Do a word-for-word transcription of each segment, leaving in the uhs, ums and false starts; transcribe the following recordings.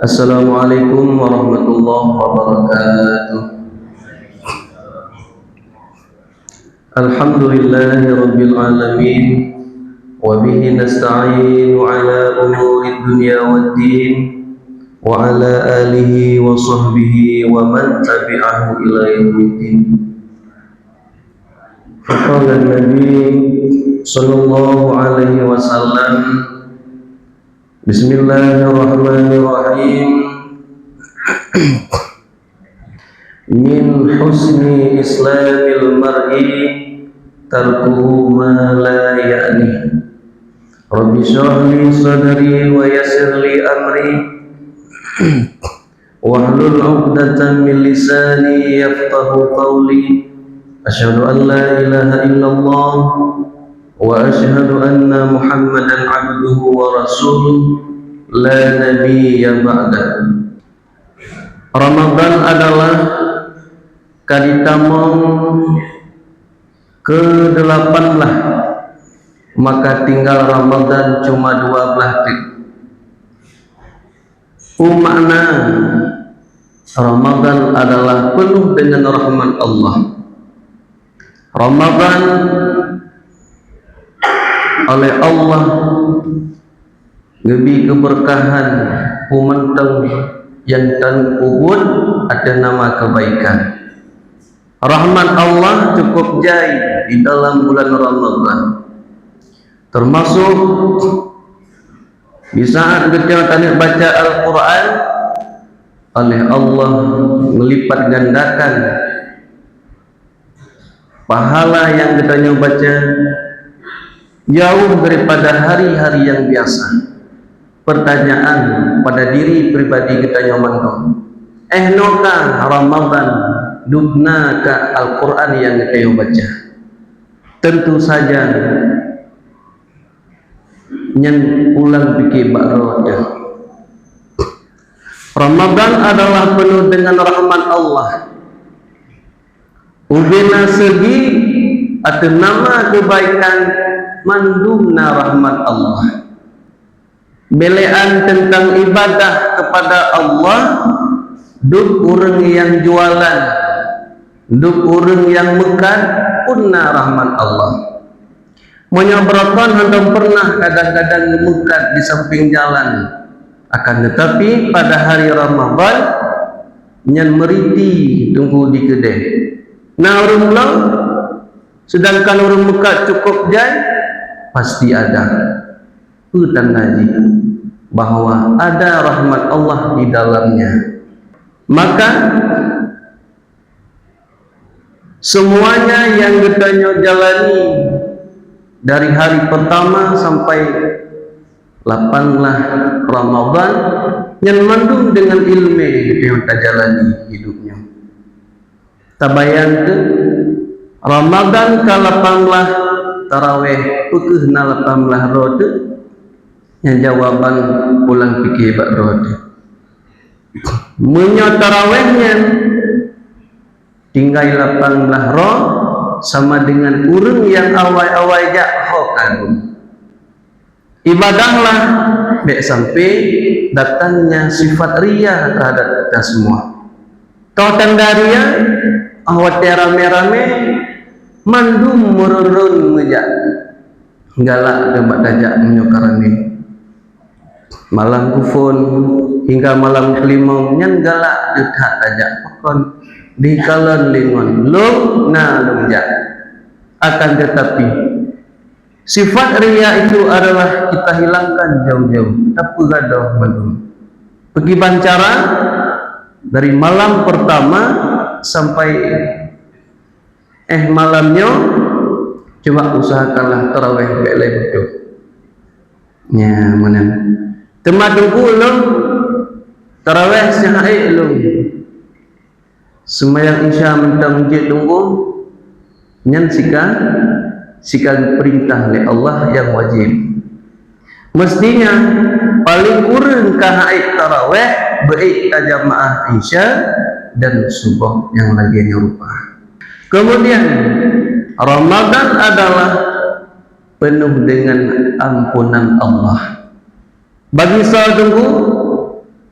Assalamualaikum warahmatullahi wabarakatuh. Alhamdulillahirabbil alamin, wa bihi nasta'inu ala umurid dunya waddin, wa ala alihi wa sahbihi wa man tabi'ahu ila yaumiddin. Faqala Nabi sallallahu alaihi wasallam, Bismillahirrahmanirrahim. Min husni islamil mar'i tarkuhu ma la ya'ni. Rabbi shrah li sadri wa yassir li amri. Wahlul 'uqdatam min lisani yafqahu qawli. Asyhadu an la ilaha illallah wa asyhadu anna Muhammadan abduhu wa rasuluh, la nabiyya ba'dah. Ramadan adalah kali tamong kedelapan belas, maka tinggal Ramadan cuma dua belas teuk. Peue makna Ramadan adalah penuh dengan rahmat Allah. Ramadan oleh Allah geubri keubeurkahan, peue mantong nyang taneuk peubuet ateueh nama keubaikan. Rahmat Allah cukup jai di dalam bulan Ramadan. Teumasok di saat geutanyoe taneuk baca Al-Quran, oleh Allah meulipat gandakan pahala nyang geutanyoe baca jauh daripada hari-hari nyang biasa. Pertanyaan pada diri pribadi geutanyoe mandum, eh, noe ka Ramadan, dubna ka Al-Quran nyang geutanyoe baca? Tentu saja nyan ulang pike bak droe teuh. Ramadan adalah penuh dengan rahmat Allah. Ubena seugi ateueh nama keubaikan mandum na rahmat Allah. Belean teuntang ibadah keupada Allah, dub ureuëng nyang jualan, dub ureuëng nyang meukat, pun na rahmat Allah. Meunyoe beurokon hana pernah kadang-kadang meukat di samping jalan, akan tetapi pada hari Ramadan nyan meuriti teungku di keudeh. Na ureuëng bloe, sedangkan ureuëng meukat cukup jai, pasti ada. Peue tanda jih bahwa ada rahmat Allah di dalamnya? Maka semuanya nyang geutanyoe jalani dari hari pertama sampai lapan belas Ramadan, nyan mandum dengan ileumé geutanyoe tajalani hidup nyoe. Tabayang kheueh, Ramadan ka lapan belas, taraweh peu kheueh na lapan belas droe teuh? Nyan jawaban pulang pike bak droe teuh. Meunyoe taraweh nyan tinggai lapan belas droe, sama dengan ureuëng nyang awai-awai jak ho kareueng. Ibadahlah bék sampai datangnya sifat ria terhadap kita semua. Toh tanda ria, oh, watée ramé-ramé, mandum meuron-ron meujak. Galak teuh bak tajak meunyoe ka ramé. Malam kufon hingga malam keulimong nyan galak teuh that tajak. Pakon? Dikalon lé ngon lôn na lôn jak. Akan tetapi, sifat ria itu adalah kita hilangkan jauh-jauh, tapeugadôh mandum. Peukiban cara dari malam pertama sampai eh malam nyoe, cuba usahakanlah taraweh bék lé beutôi. Nya meunan. Teuma teungku lôn taraweh siat lôn. Seumayang Isya mantong jeuet teungku, nyan sika, sika geupeurintah lé Allah nyang wajéb. Meustinya, paleng kureueng ka haiek taraweh, beuék tajamaah Isya dan Suboh nyang lagée nyoe rupa. Keumudian, Ramadan adalah penuh dengan ampunan Allah. Bagi soe teungku,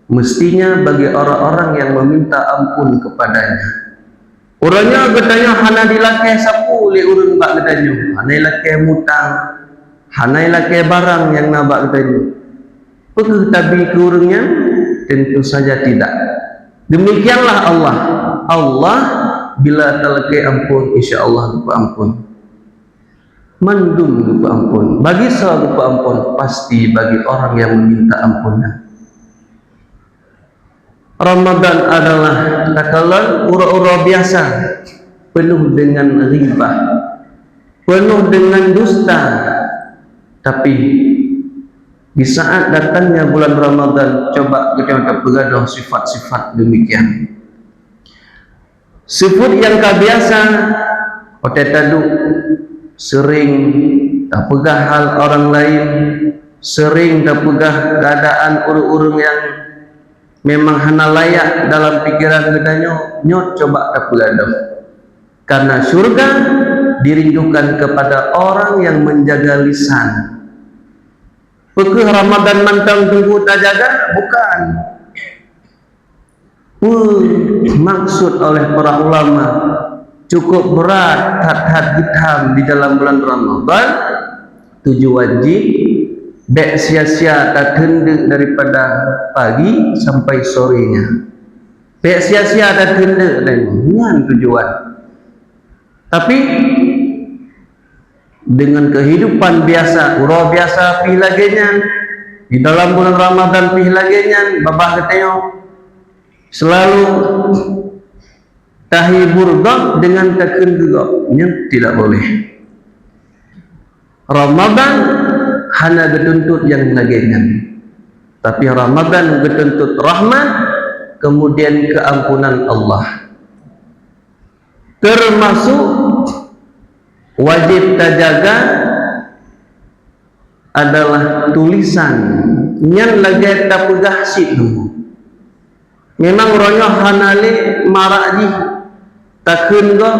Mestinya bagi orang-orang yang meminta ampun kepadanya. Uroe nyoe geutanyoe hana jilakée sapeue lé ureuëng bak geutanyoe, hana jilakée mutang, hana jilakée barang nyang na bak geutanyoe. Peu kheueh tabi keu ureuëng nyan? Tentu saja tidak. Demikianlah Allah. Allah bila talakée ampun, insya Allah geupeuampun. Mandum geupeuampun. Bagi soe geupeuampun? Pasti bagi orang yang meminta ampunan. Ramadan adalah takalon uroe-uroe biasa, penuh dengan ghibah, penuh dengan dusta. Tapi, di saat datangnya bulan Ramadan, coba geutanyoe tapeugadôh sifat-sifat demikian. Sifat nyang ka biasa, watée taduek, sering tapeugah hal orang lain, sering tapeugah keuadaan ureuëng-ureuëng nyang memang hana layak dalam pikiran geutanyoe, nyoe coba tapeugadôh. Karena syurga dirindukan kepada orang yang menjaga lisan. Peu kheueh Ramadan mantong teungku tajaga? Bukan. Peu maksud oleh para ulama cukup berat that-that githam di dalam bulan Ramadan? Tujuan jih, bék sia-sia takheun deuk daripada pagi sampai sorenya. Bék sia-sia takheun deuk, nyan tujuan. Tapi, dengan kehidupan biasa, uroe biasa pih lagée nyan, di dalam bulan Ramadan pih lagée nyan, babah geutanyoe selalu tahibur gob dengan takheun keu gob, nyan tidak boleh. Ramadan hana geutuntut nyang lagée nyan, tapi Ramadan geutuntut rahmat, kemudian keampunan Allah. Termasuk wajéb tajaga adalah tulisan, nyan lagée tapeugah cit teuma. Memang uroe nyoe hana lé marak jih takheun gob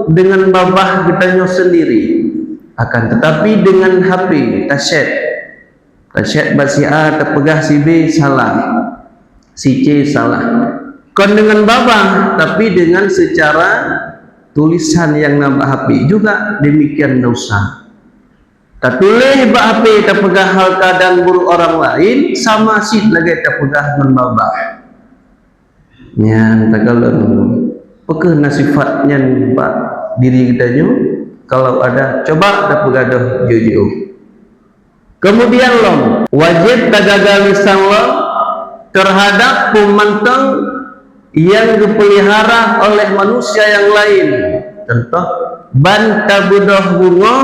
dengan babah geutanyoe sendiri, akan tetapi dengan H P tachat. Tachat bak si A tapeugah si B salah, si C salah. Kon dengan babah, tapi dengan secara tulisan nyang na bak H P juga demikian dosa. Tatuléh bak H P tapeugah hal keuadaan buruk orang lain sama cit lagée tapeugah ngon babah. Nyan takalon, peu kheueh na sifat nyan bak diri geutanyoe? Kalau ada, coba tapeugadôh jiôh-jiôh. Kemudian lom, wajéb tajaga lisan lom terhadap peue mantong nyang geupeulihara oleh manusia nyang laén. Contoh, ban tabeudôh beungoh,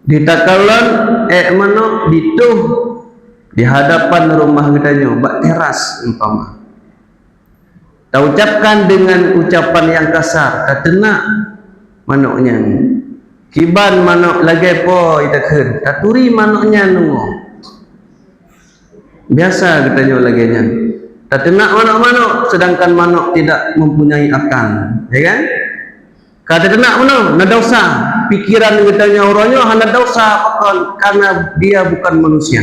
di takalon ék manok ditoh di hadapan rumoh geutanyoe bak teras umpama. Taucapkan dengan ucapan nyang kasar, tateunak manok nyan. Kiban manok lagée po jitakheun, taturi manok nyan deungoe. Biasa geutanyoe lagée nyan. Tateunak manok-manok, sedangkan manok tidak mempunyai akal, ya kan? Ka tateunak meunoe, na dosa. Pikiran geutanyoe uroe nyoe hana dosa, pakon? Karena dia bukan manusia.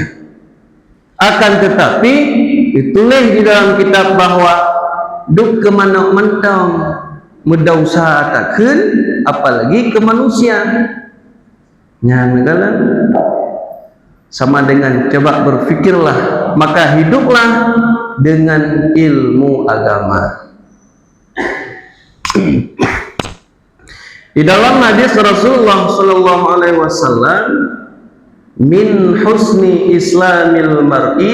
Akan tetapi, dituléh di dalam kitab bahwa duek keu manok mantong meudesya takheun, apalagi keu manusia. Nyan kan sama dengan, coba berpikirlah, maka hiduplah dengan ilmu agama. Di dalam hadis Rasulullah sallallahu alaihi wasallam, "Min husni islamil mar'i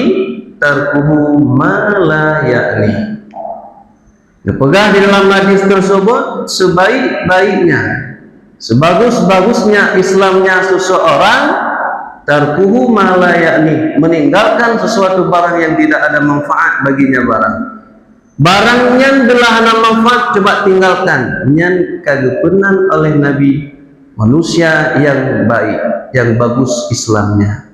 tarkuhu ma la ya'ni." Dipeugah di dalam hadis tersebut, sebaik-baiknya, sebagus-bagusnya Islamnya seseorang, tarkuhu ma la ya'ni, meninggalkan sesuatu barang yang tidak ada manfaat baginya barang. Barang nyan telah hana manfaat, coba tinggalkan. Nyan ka geupeunan oleh Nabi manusia yang baik, yang bagus Islamnya.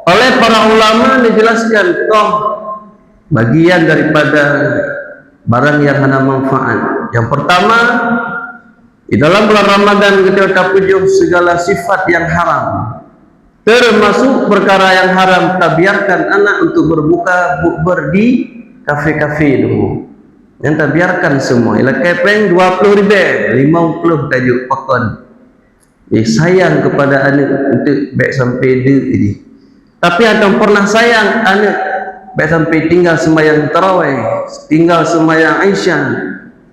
Oleh para ulama dijelaskan toh bagian daripada barang yang hana manfaat. Yang pertama, di dalam bulan Ramadan kita tapeujeuh segala sifat yang haram. Termasuk perkara yang haram, tabiarkan anak untuk berbuka bukber di kafe-kafe dulu. Nyang tabiarkan semua, ilakée péng dua ploh ribée, limong ploh tajok pakon. Jadi sayang kepada aneuk, untuk bék sampai deuk jadi. Tapi hana pernah sayang aneuk, bék sampai tinggal sembahyang tarawih, tinggal sembahyang Isya,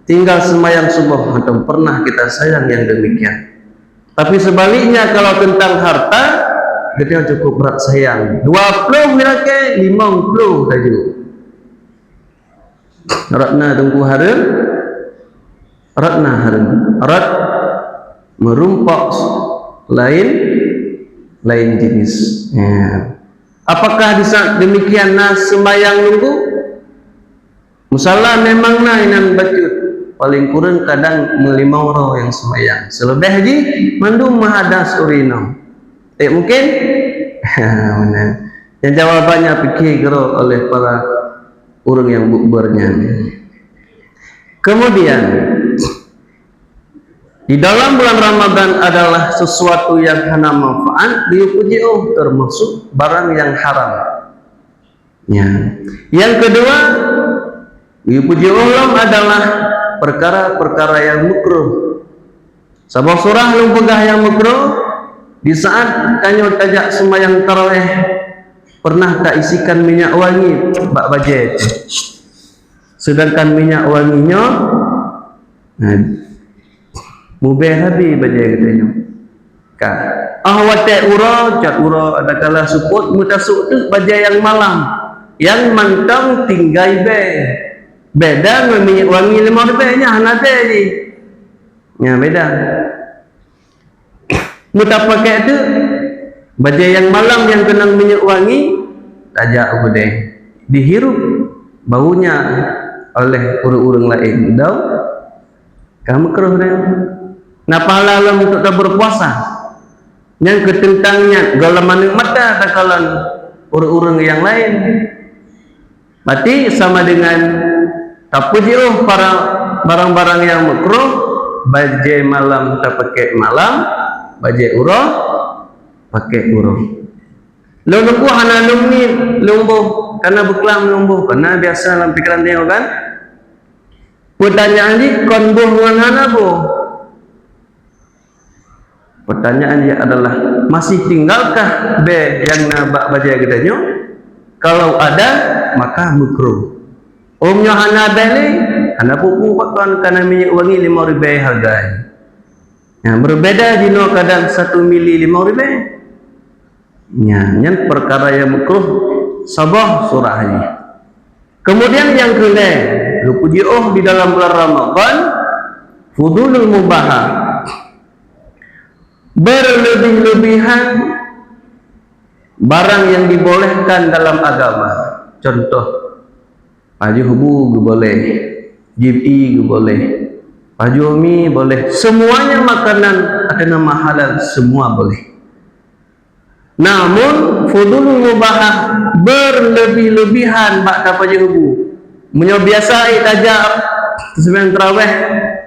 tinggal sembahyang subuh, hana pernah kita sayang yang demikian. Tapi sebaliknya, kalau tentang harta, geutanyoe cukup brat sayang. Dua ploh ilakée, limong ploh tajok. Rot na teungku hareuem, rot na hareuem, rot meurumpok laén, laén jenis. Ya. Apakah di saat demikian na sembahyang lunggu? Musala memang na inan bacut, paling kureueng kadang meulimong droe nyang seumayang. Seuleubeh jih mandum meuhadas ureueng inong. Eh, mungkin? Meunan. Nyang jawabannya pike keudroe oleh para ureueng nyang bukber nyan. Kemudian, di dalam bulan Ramadan adalah sesuatu yang hana manfaat, geuyue peujiôh, termasuk barang yang haram. Ya. Yang kedua, geuyue peujiôh lom adalah perkara-perkara yang makruh. Saboh surah lôn peugah nyang makruh, di saat tanyoe tajak seumayang tarawih, pernah taisikan minyak wangi bak bajée teuh. Sedangkan minyak wangi nyoe, nah, mubée habéh bajée geutanyoe. Ka. Ah watée uroe, cot uroe, adakala seupôt meutasok teuk bajée nyang malam, nyang mantong tinggai bée. Beda ngon minyak wangi limong ribée, nyan hana bée jih. Nyan beda. Meutapakée teuk bajée nyang malam nyang keunong minyak wangi, tajak u keudée, dihirup baunya oleh ureuëng-ureuëng laén. Dau ka makruh deh. Na pahala lom untuk taberpuasa. Nyang keuteuntang nyan gohlom aneuk mata takalon ureuëng-ureuëng nyang laén. Berarti sama dengan tapeujiôh para barang-barang nyang makruh, bajée malam tapakée malam, bajée uroe pakée uroe. Lôn uku hana lôn niet lôn boh, kana beuklam lôn boh, kana biasa lam pikeran tanyoe kan? Peutanyaan jih kon boh ngon hana boh. Pertanyaan dia adalah, masih tinggalkah bée nyang na bak bajée geutanyoe? Kalau ada, maka makruh. Om nyoe hana bée lé, hana peue-peue pakon kana minyak wangi limong ribée hargai. Nah, berbeda jinoe kadang satu mili limong ribée. Nyan, nyan perkara nyang makruh saboh surah nyan. Kemudian nyang keulhée, geupeujiôh di dalam bulan Ramadan, fudulul mubahah. Berlebih-lebihan barang yang dibolehkan dalam agama. Contoh, pajoh bu geuboleh, jieb ie geuboleh, pajoh mi boleh. Semuanya makanan atau nama halal, semua boleh. Namun, fudulul mubahah, berlebih-lebihan bak tapajoh bu. Meunyoe biasa ék tajak seumayang tarawih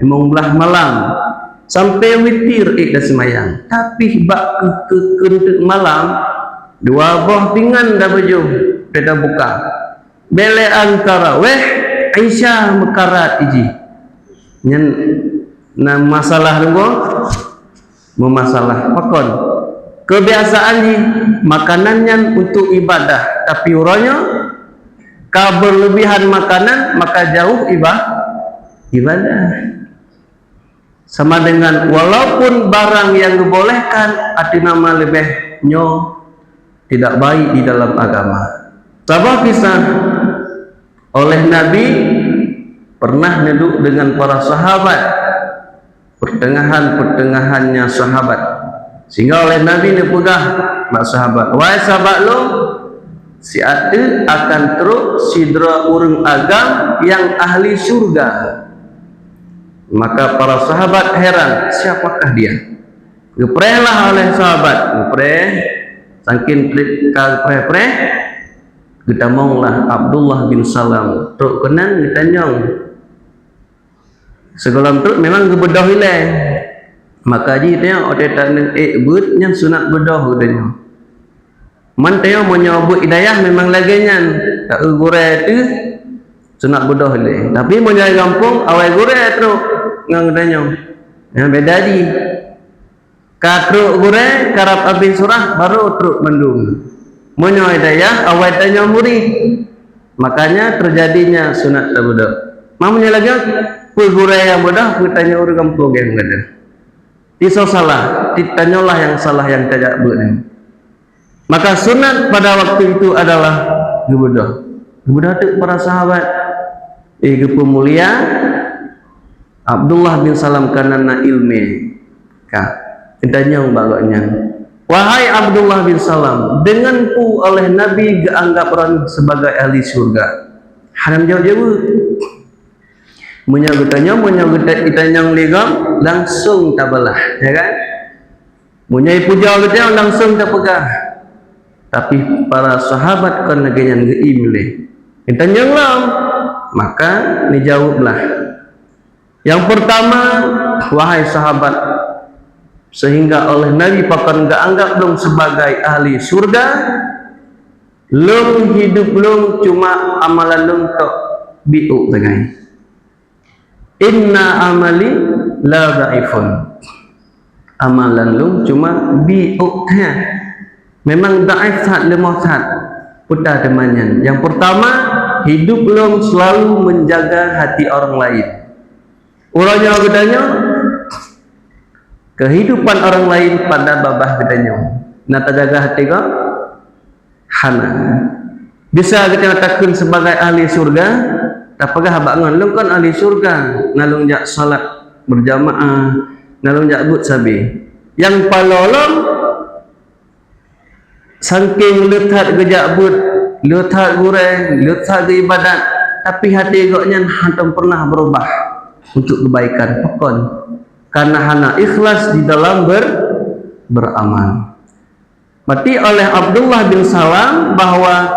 limong blaih malam, sampai witir ék taseumayang. Tapi bak keu-, keu-, keuneuk malam, dua boh pingan tapajoh, tabuka. Bée lé an tarawih, Isya meukarat jih. Nyan na masalah deungoe, meumasalah. Pakon? Kebiasaan jih makanan nyan untuk ibadah, tapi uroe nyoe ka berlebihan makanan, maka jauh iba-, ibadah. Sama dengan walaupun barang yang dibolehkan, arti nama leubeh nyoe tidak baik di dalam agama. Saboh kisah, oleh Nabi pernah neuduk dengan para sahabat, pertengahan-pertengahannya sahabat, sehingga oleh Nabi neupeugah bak sahabat, "Wahai sahabat lôn, siat teuk akan trok sidroe ureuëng agam nyang ahli syurga." Maka para sahabat heran, "Siapakah dia?" Geuprehlah oleh sahabat, geupreh, saking treb ka geupreh-preh, geutamonglah Abdullah bin Salam. Trok keunan geutanyong. Sigohlom trok memang geubeudôh ilée. Maka jih teuh watée taneuk ék beuet nyan sunat beudôh geutanyoe. Man tanyoe meunyoe beuet i dayah memang lagée nyan, taeu gurée teuh sunat beudoh lé. Tapi meunyoe i gampông awai gurée trok ngon tanyoe. Nyan beda jih. Ka trok gurée, karab abéh surah, baru trok mandum. Meunyoe i dayah awai tanyoe murit. Makanya terjadinya sunat tabeudoh. Meunyoe lagée peue gurée nyang beudoh, peue tanyoe ureuëng gampông nyang beudoh. Tisoe salah, ti-, tanyoe lah nyang salah nyang tajak beuet nyan. Maka sunat pada waktu itu adalah geubeudoh. Geubeudoh teuk para sahabat. Eh, geupeumulia Abdullah bin Salam kareuna na iéleumé. Ka, geutanyong bak gobnyan, "Wahai Abdullah bin Salam, deungon peue oleh Nabi geuanggap droeneuh sebagai ahli syurga?" Hana jaweueb-jaweueb. Meunyoe geutanyong, meunyoe geuta-, geutanyong lé gob, langsong tabalah, ya kan? Meunyoe ipuja geutanyong, langsong tapeugah. Tapi para sahabat kon lagée nyan geuiém lé. Geutanyong lom, maka neujaweueb lah. Yang pertama, wahai sahabat, sehingga oleh Nabi pakon geuanggap lôn sebagai ahli syurga, lôn hidup lôn cuma amalan lôn tok biôk sagai. Inna amali la dhaifun. Amalan lôn cuma biôk that. Memang dhaif that, leumoh that. Peue teuma nyan? Yang pertama, hidup lôn selalu menjaga hati orang lain. Uroe nyoe geutanyoe, kehidupan orang lain pada babah geutanyoe. Na tajaga hati gob? Hana. Bisa geutanyoe takheun sebagai ahli syurga, tapeugah bak ngon, "Lôn kon ahli syurga, na lôn jak salat berjamaah, na lôn jak beuet sabe." Nyang paloe lom, sangking le that geujak beuet, le that gurée, le that geuibadat, tapi hati gobnyan hántom pernah berubah untuk kebaikan. Pakon? Karena hana ikhlas di dalam ber-, beramal. Mati oleh Abdullah bin Salam bahwa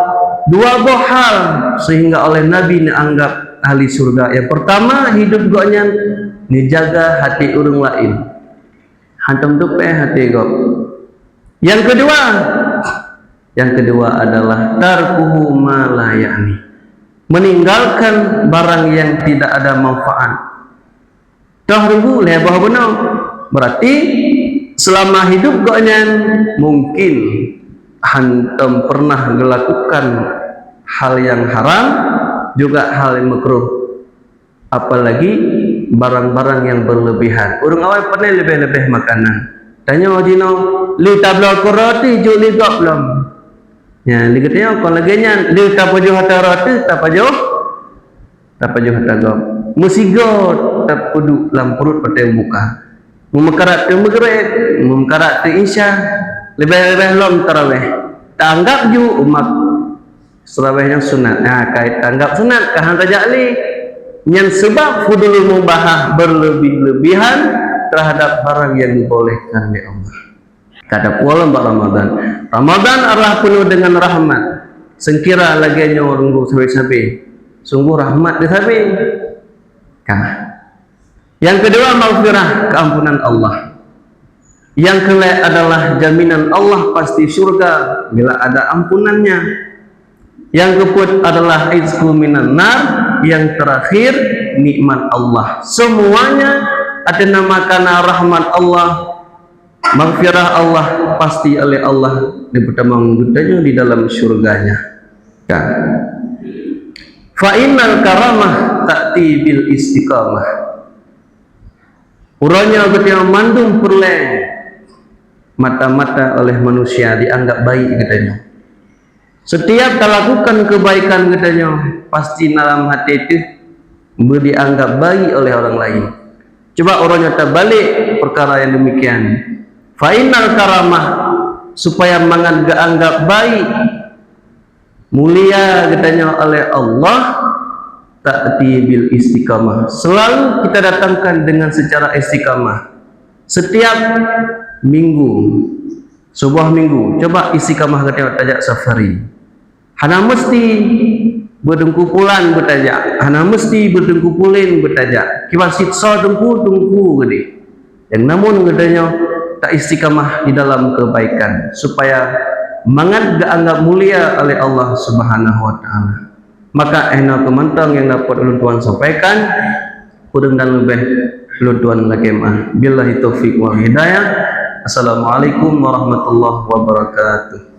dua boh hal sehingga oleh Nabi neuanggap ahli syurga. Yang pertama, hidup gobnyan neujaga hati ureuëng laén. Hántom teupée hati gob. Yang kedua, yang kedua adalah tarkuhu ma la ya'ni. Meninggalkan barang yang tidak ada manfaat. Toh teungku lhée boh bunoe. Berarti selama hidup gobnyan mungkin hántom pernah gelakukan hal yang haram, juga hal yang makruh. Apalagi barang-barang yang berlebihan. Ureuëng awai pane leubeh-leubeh makanan. Tanyoe jinoe, le tabloe keu roti jok le gob lom. Nyan, le geutanyoe kon lagée nyan, le tapajoh ata roti, tapajoh, tapajoh ata gob. Meusigoe tapeuduek lam pruet watée buka. Meumeukarat teumeugreb, meumeukarat teu-isya, leubeh-leubeh lom tarawéh. Taanggap ju umat Tarawéh nyang sunat. Ha, ka tanggap sunat, ka hana tajak lé. Nyan seubab fudul mubahah, berlebih-lebihan terhadap barang yang dibolehkan oleh Allah. Ka tapulang bak Ramadan. Ramadan adalah penuh dengan rahmat. Seukira lagée nyoe runggu sabe-sabe. Sungguh rahmat di sabe. Ka. Yang kedua, maghfirah, keampunan Allah. Yang keulhée adalah jaminan Allah pasti syurga bila ada ampunannya. Yang keupeuet adalah izku minan nar, yang terakhir nikmat Allah. Semuanya ada nama karena rahmat Allah, maghfirah Allah, pasti oleh Allah dipertemukan geutanyoe di dalam syurganya. Kan? Fa innal karamah ta'ti bil istiqamah. Uroe nyoe geutanyoe mandum peureulée mata-mata oleh manusia dianggap baik geutanyoe. Setiap talakukan kebaikan geutanyoe, pasti dalam hati teuh beu dianggap baik oleh orang lain. Coba uroe nyoe tabalek perkara yang demikian. Fa innal karamah, supaya mangat geuanggap baik, mulia geutanyoe oleh Allah, ta'ti bil istiqamah. Selalu kita datangkan dengan secara istiqamah. Setiap minggu, sebuah minggu, coba istiqamah geutanyoe tajak safari. Hana meusti beuteungku pulan beutajak, hana meusti beuteungku pulen beutajak. Kiban sit soe teungku, teungku geude. Yang namun geutanyoe taistiqamah di dalam kebaikan, supaya mangat geuanggap mulia oleh Allah Subhanahu wa Taala. Maka, eh, nyoe keuh mantong nyang dapat ulôn tuan sampaikan, kureueng dan leubeh ulôn tuan lakée meu'ah. Billahi taufiq wal hidayah. Assalamualaikum warahmatullahi wabarakatuh.